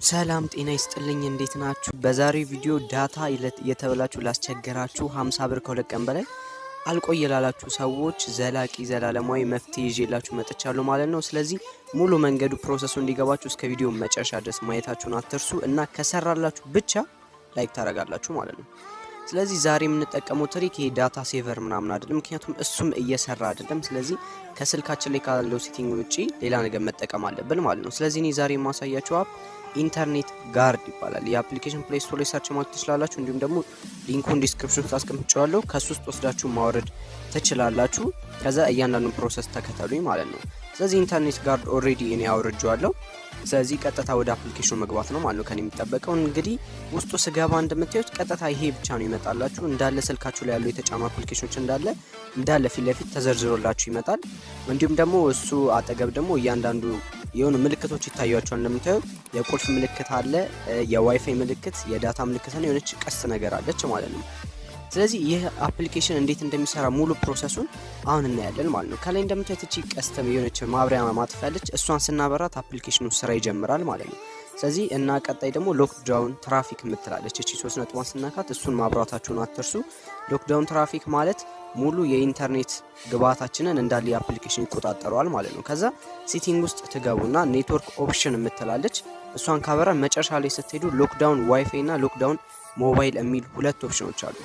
ሰላም ጤና ይስጥልኝ፣ እንዴት ናችሁ? በዛሬው ቪዲዮ data እየተበላችሁ ላስቸገራችሁ፣ 50 ብር ከ2 ቀን በላይ አልቆየ ላላችሁ ሰዎች ዘላቂ ዘላለማዊ መፍትሄ ይዤላችሁ መጥቻለሁ ማለት ነው። ስለዚህ ሙሉ መንገዱ process ኡ እንዲገባችሁ እስከ ቪዲዮ መጨረሻ ድረስ ማየታችሁን አትርሱ እና ከሰራላችሁ ብቻ like ታደርጋላችሁ ማለት ነው። ስለዚህ ዛሬ የምንጠቀመው trick ይሄ data saver ምናምን አይደለም፣ ምክንያቱም እሱም እየሰራ አይደለም። ስለዚህ ከስልካችን ላይ ካለው setting ውጪ ሌላ ነገር መጠቀም አለብን ማለት ነው። ስለዚህ እኔ ዛሬ የማሳያችሁ app Internet Guard ይባላል። የ application Play Store ላይ search ማለት ትችላላችሁ። እንዲሁም ደግሞ link ኡን description ውስጥ አስቀምጬዋለሁ። ከሱ ውስጥ ወስዳችሁ ማውረድ ትችላላችሁ። ከዛ እያንዳንዱ process ተከተሉኝ ማለት ነው። ስለዚህ Internet Guard already እኔ አውርጄዋለሁ። ስለዚህ ቀጥታ ወደ application ኑ መግባት ነው ማለት ነው ከኔ የሚጠበቀው። እንግዲህ ውስጡ ስገባ እንደምታዩት ቀጥታ ይሄ ብቻ ነው ይመጣላችሁ። እንዳለ ስልካችሁ ላይ ያሉ የተጫኑ application ኖች እንዳለ እንዳለ ፊት ለፊት ተዘርዝሮላችሁ ይመጣል። እንዲሁም ደግሞ እሱ አጠገብ ደግሞ እያንዳንዱ የሆኑ ምልክቶች ይታያቸዋል። እንደምታዩት የቁልፍ ምልክት አለ፣ የዋይፋይ ምልክት፣ የ data ምልክት እና የሆነች ቀስት ነገር አለች ማለት ነው። ስለዚህ ይህ application እንዴት እንደሚሰራ ሙሉ process ኡን አሁን እናያለን ማለት ነው። ከላይ እንደምታዩት እቺ ቀስት የሆነች ማብሪያ ማጥፊያ አለች። እሷን ስናበራት application ኑ ስራ ይጀምራል ማለት ነው። ስለዚህ እና ቀጣይ ደግሞ lockdown traffic የምትላለች እቺ ሶስት ነጥቧን ስናካት እሱን ማብራታችሁን አትርሱ። Lockdown traffic ማለት ሙሉ የኢንተርኔት ግብአታችንን እንዳለ የ application ይቆጣጠረዋል ማለት ነው። ከዛ setting ውስጥ ትገቡና network option የምትላለች እሷን ካበራ መጨረሻ ላይ ስትሄዱ lockdown WiFi እና lockdown mobile የሚል ሁለት option ኖች አሉ።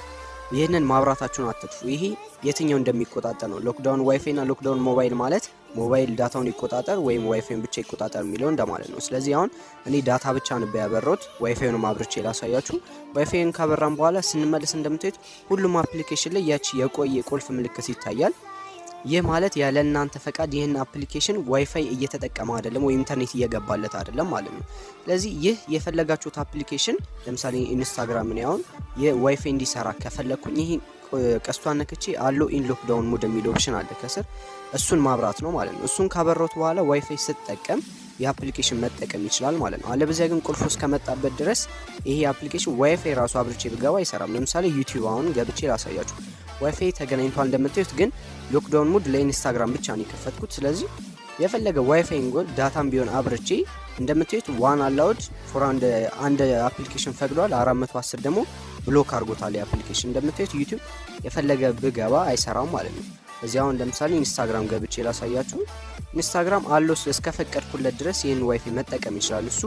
ይህንን ማብራታችሁን አትርሱ። ይሄ የትኛው እንደሚቆጣጠር ነው። Lockdown WiFi እና lockdown mobile ማለት mobile data ውን ይቆጣጠር ወይም ዋይፋይን ብቻ ይቆጣጠር የሚለው እንደማለት ነው። ስለዚህ አሁን እኔ data ብቻ ነበር ያበራሁት፣ ዋይፋዩን አብርቼ ላሳያችሁ። ዋይፋይን ካበራን በኋላ ስንመለስ እንደምታዩት ሁሉም application ላይ ያቺ የቆየ ቁልፍ ምልክት ይታያል። ይህ ማለት ያለ እናንተ ፈቃድ ይህን application WiFi እየተጠቀመ አይደለም ወይም ኢንተርኔት እየገባለት አይደለም ማለት ነው። ስለዚህ ይህ የፈለጋችሁት application ለምሳሌ ኢንስታግራም፣ እኔ አሁን የዋይፋይ እንዲሰራ ከፈለግኩኝ ይህ ቀስቷን ነክቼ allow in lockdown mode የሚል option አለ ከስር፣ እሱን ማብራት ነው ማለት ነው። እሱን ካበራሁት በኋላ ዋይፋይ ስጠቀም የ application መጠቀም ይችላል ማለት ነው። አለበዚያ ግን ቁልፉ እስከመጣበት ድረስ ይሄ application WiFi ራሱ አብርቼ ብገባ አይሰራም። ለምሳሌ ዩቲዩብ አሁን ገብቼ ላሳያችሁ። ዋይፋይ ተገናኝቷል እንደምታዩት፣ ግን lockdown mode ለኢንስታግራም ብቻ ነው የከፈትኩት። ስለዚህ የፈለገ ዋይፋይ እንጎል data ም ቢሆን አብርቼ እንደምታዩት one allowed for አንድ application ፈቅዷል፣ 410 ደግሞ block አድርጎታል የ application። እንደምታዩት ዩቲዩብ የፈለገ ብገባ አይሰራም ማለት ነው። እዚህ አሁን ለምሳሌ ኢንስታግራም ገብቼ ላሳያችሁ። ኢንስታግራም allow እስከፈቀድኩለት ድረስ ይህን ዋይፋይ መጠቀም ይችላል። እሱ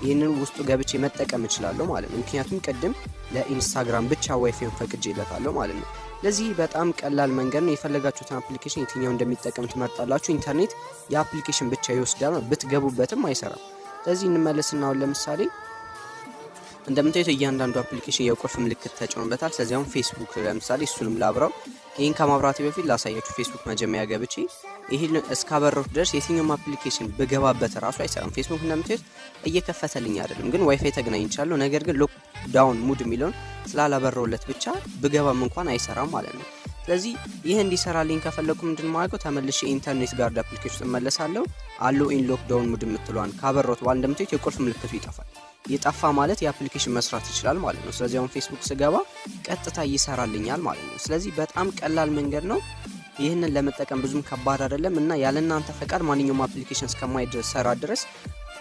ይህንን ውስጡ ገብቼ መጠቀም እችላለሁ ማለት ነው። ምክንያቱም ቅድም ለኢንስታግራም ብቻ ዋይፋይን ፈቅጄለታለሁ ማለት ነው። ለዚህ በጣም ቀላል መንገድ ነው። የፈለጋችሁትን application የትኛው እንደሚጠቀም ትመርጣላችሁ። ኢንተርኔት የ application ብቻ ይወስዳል፣ ብትገቡበትም አይሰራም። ስለዚህ እንመለስና አሁን ለምሳሌ እንደምታዩት እያንዳንዱ application የቁልፍ ምልክት ተጭኖበታል። ስለዚህ አሁን ፌስቡክ ለምሳሌ እሱንም ላብራው። ይህን ከማብራቴ በፊት ላሳያችሁ። ፌስቡክ መጀመሪያ ገብቼ ይህን እስካበራሁት ድረስ የትኛውም application ብገባበት ራሱ አይሰራም። ፌስቡክ እንደምታዩት እየከፈተልኝ አይደለም፣ ግን ዋይፋይ ተገናኝቻለሁ። ነገር ግን lockdown mode የሚለውን ስላላበራሁለት ብቻ ብገባም እንኳን አይሰራም ማለት ነው። ስለዚህ ይህ እንዲሰራልኝ ከፈለኩ ምንድን ማድረገው? ተመልሼ Internet Guard application ውስጥ እመለሳለሁ። Allow in lockdown mode የምትለዋን ካበራሁት በኋላ እንደምታዩት የቁልፍ ምልክቱ ይጠፋል። የጠፋ ማለት የ application መስራት ይችላል ማለት ነው። ስለዚህ አሁን ፌስቡክ ስገባ ቀጥታ ይሰራልኛል ማለት ነው። ስለዚህ በጣም ቀላል መንገድ ነው። ይህንን ለመጠቀም ብዙም ከባድ አይደለም እና ያለ እናንተ ፈቃድ ማንኛውም application እስከማይሰራ ድረስ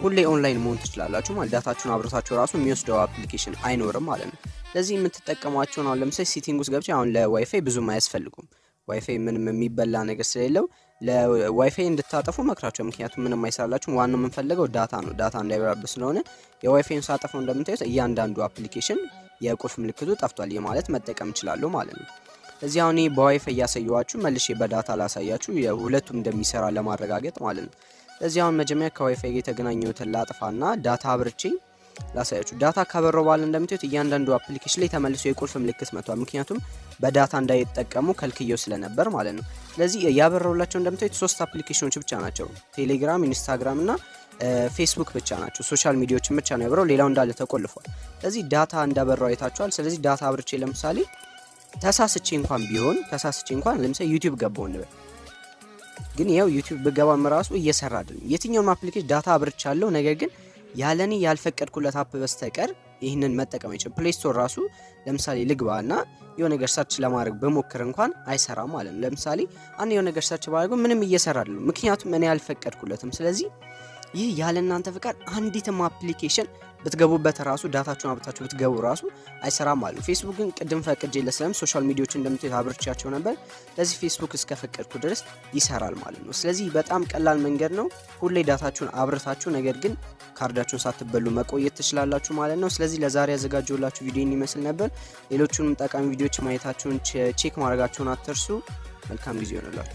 ሁሌ ኦንላይን መሆን ትችላላችሁ ማለት data ችሁን አብርታችሁ ራሱ የሚወስደው application አይኖርም ማለት ነው። ስለዚህ የምትጠቀሟቸውን አሁን ለምሳሌ setting ውስጥ ገብቼ አሁን ለዋይፋይ ብዙም አያስፈልጉም። ዋይፋይ ምንም የሚበላ ነገር ስለሌለው ለዋይፋይ እንድታጠፉ መክራቸው። ምክንያቱም ምንም አይሰራላችሁም። ዋናው የምንፈልገው data ነው። Data እንዳይበራብን ስለሆነ የዋይፋይን ሳጠፈው እንደምታዩት እያንዳንዱ application የቁልፍ ምልክቱ ጠፍቷል። ይህ ማለት መጠቀም እችላለሁ ማለት ነው። እዚህ አሁን በዋይፋይ እያሳየኋችሁ መልሼ በ data ላሳያችሁ የሁለቱም እንደሚሰራ ለማረጋገጥ ማለት ነው። እዚህ አሁን መጀመሪያ ከዋይፋይ ጋር የተገናኘሁትን ላጥፋና data አብርቼ ላሳያችሁ። Data ካበራው በኋላ እንደምታዩት እያንዳንዱ application ላይ ተመልሶ የቁልፍ ምልክት መጥቷል። ምክንያቱም በ data እንዳይጠቀሙ ከልክየው ስለነበር ማለት ነው። ስለዚህ ያበራውላቸው እንደምታዩት ሶስት application ኖች ብቻ ናቸው። ቴሌግራም፣ ኢንስታግራም እና ፌስቡክ ብቻ ናቸው። Social media ዎችን ብቻ ነው ያበራው። ሌላው እንዳለ ተቆልፏል። ስለዚህ data እንዳበራው አይታችኋል። ስለዚህ data አብርቼ ለምሳሌ ተሳስቼ እንኳን ቢሆን፣ ተሳስቼ እንኳን ለምሳሌ ዩቲዩብ ገባው እንበል፣ ግን ያው ዩቲዩብ ብገባም ራሱ እየሰራ አይደለም። የትኛውም application data አብርቻለሁ፣ ነገር ግን ያለኔ ያልፈቀድኩለት app በስተቀር ይህንን መጠቀም አይችልም። Play Store ራሱ ለምሳሌ ልግባ እና የሆነ ነገር search ለማድረግ በሞክር እንኳን አይሰራም ማለት ነው። ለምሳሌ አንድ የሆነ ነገር search ባደርገው ምንም እየሰራ አይደለም፣ ምክንያቱም እኔ ያልፈቀድኩለትም። ስለዚህ ይህ ያለ እናንተ ፍቃድ አንዲትም application ብትገቡበት ራሱ፣ data ችሁን አብርታችሁ ብትገቡ ራሱ አይሰራም ማለት ነው። ፌስቡክ ግን ቅድም ፈቅጄለት ስለም social media ዎች እንደምታዩት አብርቻቸው ነበር። ለዚህ ፌስቡክ እስከፈቀድኩ ድረስ ይሰራል ማለት ነው። ስለዚህ በጣም ቀላል መንገድ ነው። ሁሌ data ችሁን አብርታችሁ ነገር ግን ካርዳችሁን ሳትበሉ መቆየት ትችላላችሁ ማለት ነው። ስለዚህ ለዛሬ ያዘጋጀሁላችሁ ቪዲዮ ይመስል ነበር። ሌሎቹንም ጠቃሚ ቪዲዮዎች ማየታችሁን፣ check ማድረጋችሁን አትርሱ። መልካም ጊዜ ይሆንላችሁ።